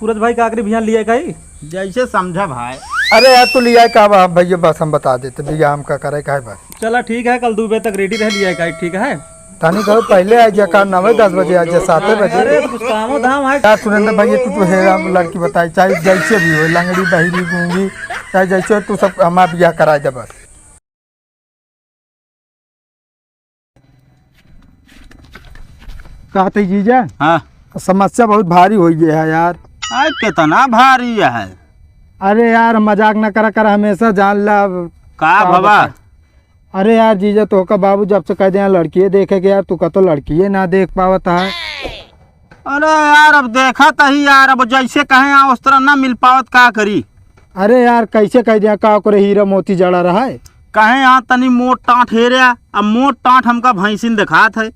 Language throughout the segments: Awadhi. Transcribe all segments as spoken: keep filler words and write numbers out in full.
सूरज भाई, का करी भैया, लिया काई? जैसे समझा भाई। अरे यार, तू लिया का बा भैया, बस हम बता देते भैया, हम का करे का है बस। चला ठीक है, कल दू बजे तक ready रह लिया काई, ठीक है? तनी कहो पहले आ जा, का नवे दस बजे आ जा, साते बजे। अरे तो कुछ कामो धाम है। यार सुरेंद्र भैया, तू तो है, हम लड़की बताई, चाहे जैसे भी हो, लंगड़ी, बहिरी, गूंगी, चाहे जैसे हो, तू सब हमार बियाह कराई दे बस। कहते जीजा, हाँ। समस्या बहुत भारी हो गई है यार। अरे कितना भारी है? अरे यार, मजाक न करा कर, हमेशा जान ला अब। का का भवा? बता। अरे यार जीजा, तोहका बाबू जब से कह दे लड़किए देखे के यार, तू का तो लड़किए ना देख पावत है। अरे यार, अब देखा तही यार, अब जैसे कहे यहाँ उस तरह ना मिल पावत, का करी? अरे यार, कैसे कह दिया, का ओकरे हीरा मोती जड़ा रहा है? कहे यहाँ तनी मोट टाँट हेरे, अब मोट टाँट हमका भैंसिन देखात है।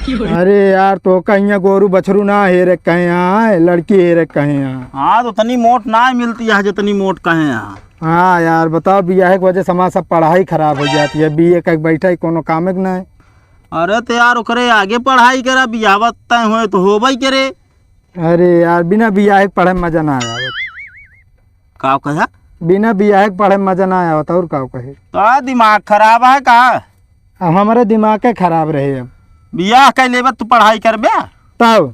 अरे यार, तो कहीं गोरू बछरू ना हेरे, कहे यहाँ है, लड़की हेरे, कहे यहाँ। हाँ, तो तनी मोट ना मिलती है, जितनी मोट कहे यहाँ। हाँ यार, बताओ, बियाह के वजह से हमारा सब पढ़ाई खराब हो जाती है, बीए का बैठा ही कोनो काम के ना है। अरे तो यार, ओकरे आगे पढ़ाई करा, बियाह तय होए तो होबे करे। अरे यार, बिना बियाह के पढ़े में मजा ना आया। का कहा? बिना बियाह के पढ़े में मजा ना आया, और का कहे? तो दिमाग खराब है का? अब हमारे दिमाग के खराब रहे अब। बियाह कर लेबे तू पढ़ाई करबे? तब?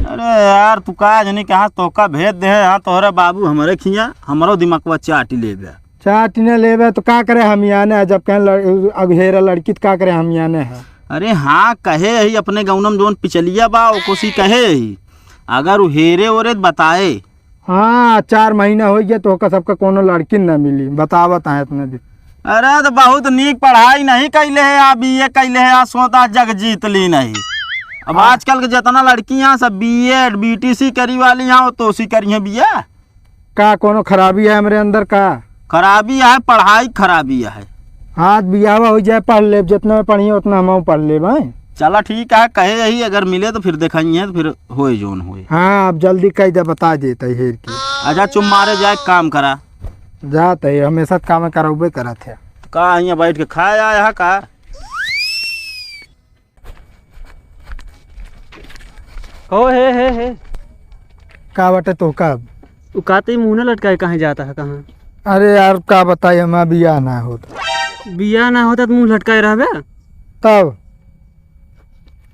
अरे यार, तू का जनी कहाँ तोका भेज दे है, हाँ तोहरे बाबू हमरे खिया, हमरो दिमागवा चाटी लेबे। चाटी न लेबे तो का करे हम याने है, जब कहें लड़-, अब हेरा लड़की तो का करे हम याने है। अरे हाँ, कहे ही अपने गौनम जौन पिचलिया बा, ओको सी कहे ही। अगर उ हेरे ओरे त बताए। हाँ, चार महीना हो गया तो ओका सबका कोनो लड़की न मिली, बतावत है इतने दिन। अरे तो बहुत नीक पढ़ाई नहीं कैले है, आ बीए कैले है, आ सोता जग जीत ली नहीं। अब हाँ। आजकल के जितना लड़की हैं सब बीएड, बीटीसी करी वाली हैं, वो तो उसी करी हैं बीए। का कोनो खराबी है हमरे अंदर का? खराबी है, पढ़ाई खराबी है। हाँ, बियाहवा हो जाए, पढ़ लेब, जितना में पढ़िए उतना हम पढ़ लेब, हैं? चला ठीक है, कहे यही, अगर मिले तो फिर देखाइए, तो फिर होए जौन होए। हाँ, अब जल्दी कह दे, बता देते हेर के। अच्छा, चुप मारे जाए, काम करा। जात है, हमेशा काम करौबे करत है। का हियाँ बैठ के खाए आया है का? कहो, हे, हे, हे। का बाटे तोहका? उ का ते मुँह न लटकाए कहाँ जाता है, कहाँ? अरे यार, का बताई, हमार बियाह ना होत। बियाह ना होता तो मुँह लटकाए रहबे? तब?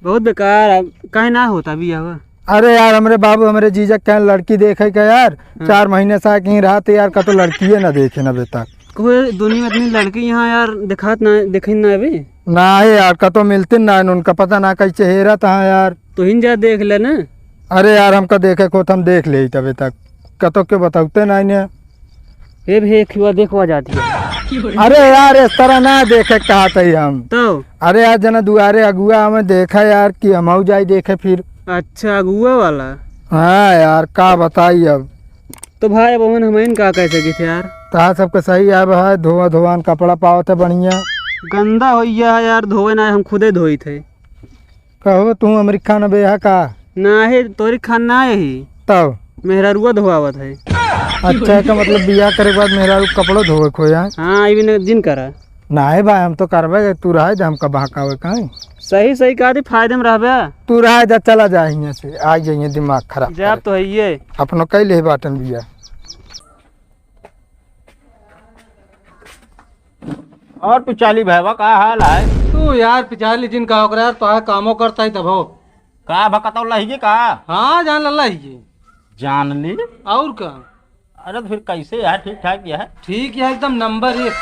बहुत बेकार, अब काहे ना होता बियाह? अरे यार, हमरे बाबू, हमरे जीजा के लड़की देखे के यार, हाँ। चार महीने से आके ही रहते यार, का तो लड़किए ना देखे ना बेटा। कोई दुनिया में इतनी लड़की यहाँ यार, देखात ना, देखी ना अभी। ना है यार, कतो मिलती ना है, उनका पता ना कैसे हेरत है यार। तो हिन जा देख ले ना। अरे यार, हमका देखे को तो हम देख ले तबे तक, कतो के बताते ना इन्हें। ए भी एक हुआ देखवा जाती है। अरे यार, इस तरह ना देखे कहत है हम। तो? अरे यार, जना दुआरे अगुआ हमें देखा यार कि हम जाई देखे फिर। अच्छा, अगुआ वाला। हाँ यार, का बताई अब। तो भाई, अब हमन हमइन का कह सकी थे यार? तहार सबके सही आब है, धोआ धोआन कपड़ा पावत है बढ़िया। गंदा होइया है यार, धोवे ना, हम खुदे धोई थे। कहो, तू अमरीका न बेहा का? ना है, तोरी खान ना है ही। तब? मेहरारुआ धोआवत है। अच्छा, का मतलब बियाह करे के बाद मेहरारू कपड़ो धोवे खोया? हाँ, इबिन जिन करा। नाहीं भाई, हम तो करबे, तू रहे दे, हमका बहकावे काहे? सही, सही कहा थी, फायदे में रहबे। तू रहे दे, चला जा हियां से, आ जाइए दिमाग खराब जाब करे। तो है ये। अपनो कई ले बाटन बिया। और पिचाली भैया, का हाल है? तू यार पिचाली जिन का ओकरा यार, तो कामो करता ही तब हो। का भकतौ लहिगे का? हाँ, जान लल्ला ही ये। जान ली? और का? अरे तो फिर कैसे है? ठीक ठाक ही है? ठीक है, एकदम नंबर एक।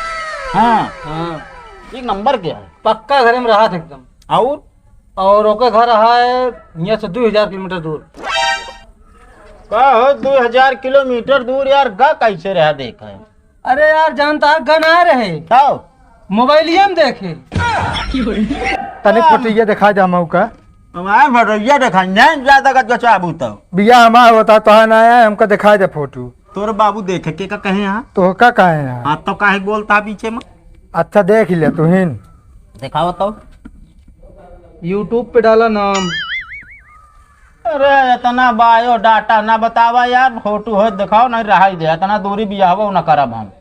हाँ। हाँ। एक नंबर के है? पक्का घरे में रहत एकदम। और? और ओके घर है यहाँ से दो हजार किलोमीटर दूर। का हो, दो हजार किलोमीटर दूर यार, गा कैसे रहा देख है? अरे यार, जानता है, गा ना रहे। तब? मोबाइलिया में देखे। तनी फोटो ये दिखा दे हमहू का। हमार भटैया देखा, नहीं ज्यादा का जचाबू तो। बिया हमार होता तो है ना आया, हमका दिखाई दे फोटो। तोर बाबू देखे के का कहे यहाँ? तो का कहे यहाँ? हाँ, तो काहे बोलता है पीछे में? अच्छा, देख ले तू हिन। दिखाओ तो। YouTube पे डाला नाम। अरे, इतना बायोडाटा ना बतावा यार, फोटो हो दिखाओ, नहीं रहाई दे, इतना दूरी बियाहवा ना करब हम।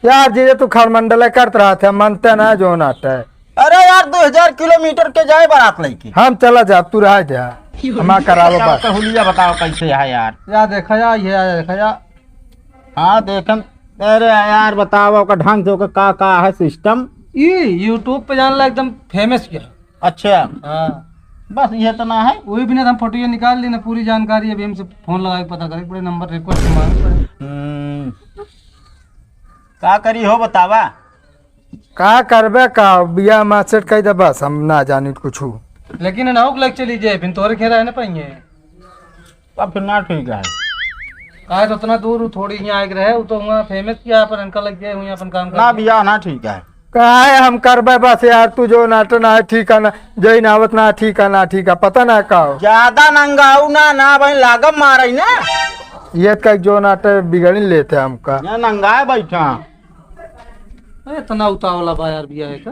यार, जीजा तू खरमंडले करत रहत है, मनते ना जो नाटे। अरे यार, दो हजार किलोमीटर के जाए बारात लइके। हम चला जाब, तू रह जा। हमार करावा बताओ बस। तो हुलिया बताओ कैसे है यार। या देखा जा, ये या देखा जा। हाँ, देखम। अरे यार, बताओ ओकर ढंग से, ओकर का, का है system? ई YouTube पे जान ला एकदम famous किया। अच्छा। हाँ। बस ये तो ना है। वही भी ना, हम फोटो ये निकाल ली ना, पूरी जानकारी अभी हमसे फोन लगा के पता करे पड़े, नंबर request मांगे पड़े। हम्म। का करी हो बतावा? का करबे का, बियाह मासेट कह दे बस, हम ना जानी कुछ। लेकिन ना हो लग चली जाए, फिर तोरे खेरा है ना पाएंगे। अब फिर ना ठीक है। काहे तो उतना दूर उ थोड़ी यहाँ आके रहे, उ तो हुआ famous किया, पर इनका लग गया, हुआ अपन काम कर ना लिया। बियाह ना ठीक है। काहे हम करबे बस यार, तू जो नाटक ना है ठीक है ना, जो ही नावत ना ठीक है ना ठीक है, पता ना का हो। ज्यादा नंगाऊ ना, ना भाई लागम मारई ना। ये कह जो नाटक बिगड़ लेते हमका। यहाँ नंगाए बैठा। अरे इतना उतावला बा यार बियाह है का?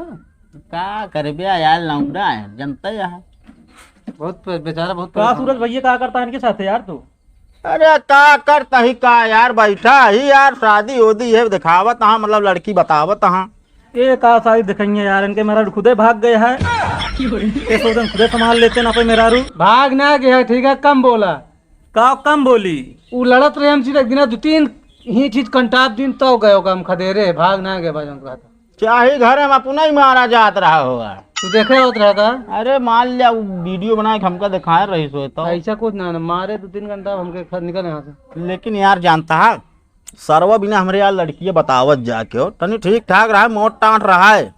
का करबे यार, लौंडा है, जनता है। बहुत पे-, बेचारा बहुत का परेशान सूरज है। भैया का करता है इनके साथ यार तू? अरे का करता ही का यार, बैठा ही यार, शादी ओदी है दिखावत हाँ, मतलब लड़की बतावत हाँ। ए का शादी दिखाइए यार, इनके मेहरारू खुदे भाग गए है। ये सोचन खुदे संभाल लेते ना पे मेहरारू। भाग ना गया है, ठीक है, कम बोला। का कम बोली? उ लड़त रहे हमसे एक दिन, दो तीन ही चीज कंटाप दिन तो गए होगा, हम खदेरे भाग ना गए भाजन को। चाहे घर में अपना ही मारा जात रहा होगा। तू देखे होत रहा का? अरे मान लिया, उ video बना के हमका दिखाए रही सो तो। ऐसा कुछ ना, ना मारे दो तीन घंटा हमके घर निकल यहाँ से। लेकिन यार जानता है, सरवा बिना हमरे यार लड़किया बतावत जाके हो, तनी ठीक ठाक रहा है, मोट टाट रहा है।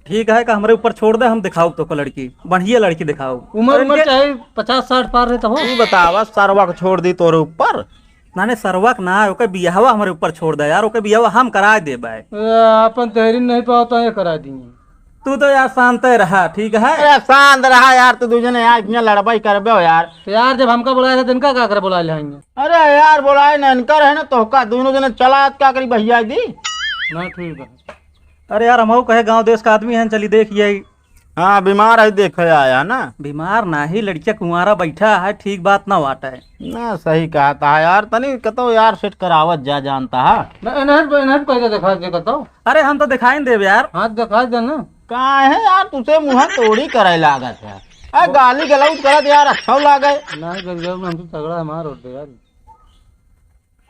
ठीक है, का हमरे ऊपर छोड़ दे, हम दिखाओ तो को लड़की, बढ़िया लड़की दिखाओ। उम्र, और उम्र इनके चाहे पचास साठ पार रहे तो हो। तू बतावा, सरवा को छोड़ दी तोरे ऊपर? ना, नहीं, सरवा के ना, ओके बियाहवा हमरे ऊपर छोड़ दे यार, ओके बियाहवा हम करा देबे। ए, अपन तहरीन नहीं पावता, ये करा दी। तू तो यार शांत रहा, ठीक है? अरे शांत रहा यार, तू दू जने यार इतना लड़बाई करबे हो यार। तो यार जब हमका बुलाया था, तो इनका का करे बुला ले आएंगे? अरे यार बुलाए ना, इनका रहे ना, तोहका दोनों जने चला, आज का करी भैया दी? ना, ठीक है। अरे यार, हमहू कहे गाँव देश का आदमी है, चली देख ये। हाँ, बीमार है, देखे आया ना। बीमार ना ही, लड़किया कुंवारा बैठा है, ठीक बात ना वाट है। ना, सही कहा था यार, तनी कतो यार सेट करावत जा, जानता है। ना, इन्हें, इन्हें कैसे दिखा दे कतो? अरे हम तो दिखाई देब यार। हाँ, दिखा दे ना। का है यार, तुसे मुँह तोड़ी करे लागत है। आ, गाली गलौज करत यार, अच्छा लागे। नहीं, गलगल में हमसे तगड़ा है, मार उठ दे यार।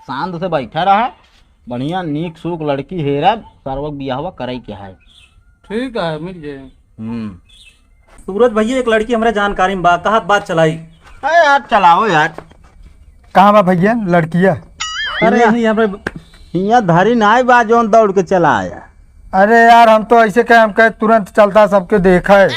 शांत से बैठा रहा, बढ़िया नीक सूक लड़की हेरब, सरवक बियाहवा करे के है। ठीक है, मिल जाए। हम्म। सूरज भैया, एक लड़की हमरे जानकारी में बा, कहत बात चलाई। अरे यार, चलाओ यार। कहाँ बा भैया लड़किया? अरे, हियाँ, हियाँ हमरे हियाँ धरी नाई बा, जौन दौड़ के चला आया। अरे यार, हम तो ऐसे कहे, हम कहे तुरंत चलता, सबके देखा है।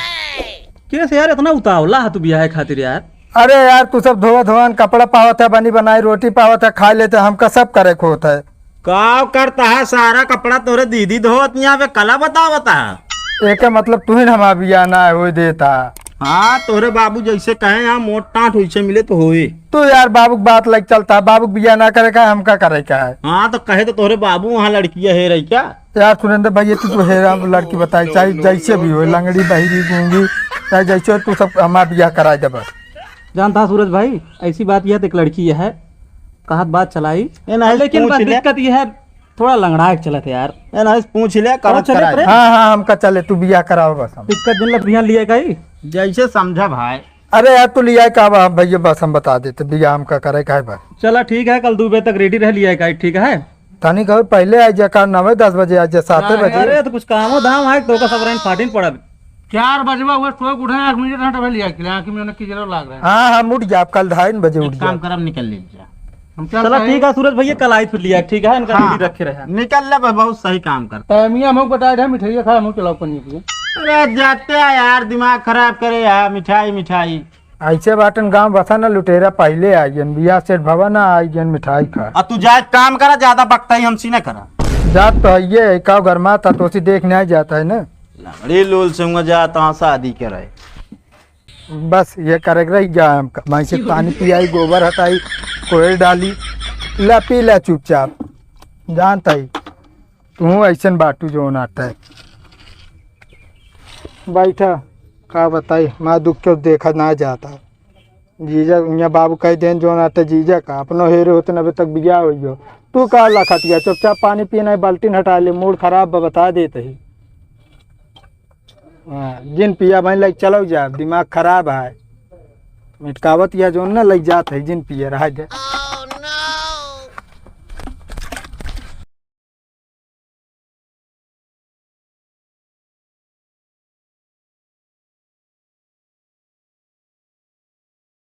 कैसे यार, इतना उतावला है तू बियाह खातिर यार? अरे यार, तू सब धोआ धोअन कपड़ा पावत है, बनी बनाई रोटी पावत है, खा लेते, हमका सब करे के होत है। का करता है, सारा कपड़ा तोरे दीदी धोवत यहाँ पे कला बतावत है। एके मतलब तू ही न हमार बियाह ना होए देता। हाँ, तोरे बाबू जैसे कहे, यहाँ मोट टाट वैसे मिले तो होए। तू यार बाबू की बात लग चलता है, बाबू के बियाह ना करे का है, हमका करे का है। हाँ, तो कहे तो तोरे बाबू वहाँ लड़कियाँ है रही क्या? यार सुरेंद्र भैया, तू तो हेरा लड़की बताई, चाहे जैसे भी हो, लंगड़ी, बहिरी, गूंगी, चाहे जैसे हो, तू सब हमार बियाह कराए दे बस। जानता सूरज भाई, ऐसी बात यह तो एक लड़की यह है, कहत बात चलाई, ए, नहीं, लेकिन पूछ बात ले। दिक्कत यह है, थोड़ा लंगड़ा के चलत है यार। ए, नहीं, पूछ ले, थोड़ा करत चले, कराए। करे। हाँ, हाँ, हमका चले, तू बियाह कराओ बस हम। दिक्कत दिन लग बिहान लिए का ही। जैसे समझा भाई। अरे यार, तू लिया का बा भैया, बस हम बता देते, बियाह हमका करे का है बस। चला ठीक है, कल दो बजे तक ready रह लिया का, ठीक है? तनी कहो पहले आ जा, का नवे दस बजे आ जा, साते बजे। अरे तो कुछ कामो धाम है, तो का सब रही फाटिन पड़ब। चार बजवा हुआ, सोए के उठे, आँख में हटा लिया के, आँख में उन्हें कीजरो लाग रहा है। हाँ, हाँ, हम उठ जाब, कल ढाई बजे उठ एक काम जाब। करब, निकल ले जा। हम चल चला रहे ठीक हैं। है सूरज भैया, कल आई फिर लिया, ठीक है, इनका हाँ, ready रखे रहे। निकल ले बस, बहुत सही काम करता। टाइमिया हम बता दे, मिठाई खा, हम चलाओ पन्नी की। अरे जाते हैं यार, दिमाग खराब करे यार, मिठाई, मिठाई। ऐसे बाटन गाँव बसा न लुटेरा, पहले आइयन बियाह सेठ भवन, आइयन मिठाई खा। आ तू जाए काम करा, ज्यादा बकताई हमसे न करा। जात तो है ये, काव घर माता तोसी देख नहीं जाता है ना। लंगड़ी लूल से हुआ जाता हाँ शादी करे। बस ये करे के रही जा, हम कमाई से पानी पियाई, गोबर हटाई, कोयल डाली, ला पी ला चुपचाप। जानता ही तू ऐसन बाटू जो नाटक। बैठा, का बताई, माँ दुख के देखा ना जाता। जीजा, यहाँ बाबू कह देन जो नाटक जीजा का, अपनो हेरे होते न अबे तक बियाह होइयो। तू का लखत गया, चुपचाप पानी पीना है, बाल्टीन हटा ले, मूड खराब बा, बता देते ही। हाँ, जिन पिया भाई लग चलो जा, दिमाग खराब है। मिटकावत या जोन ना लग जात है जिन पियर, हाय दे।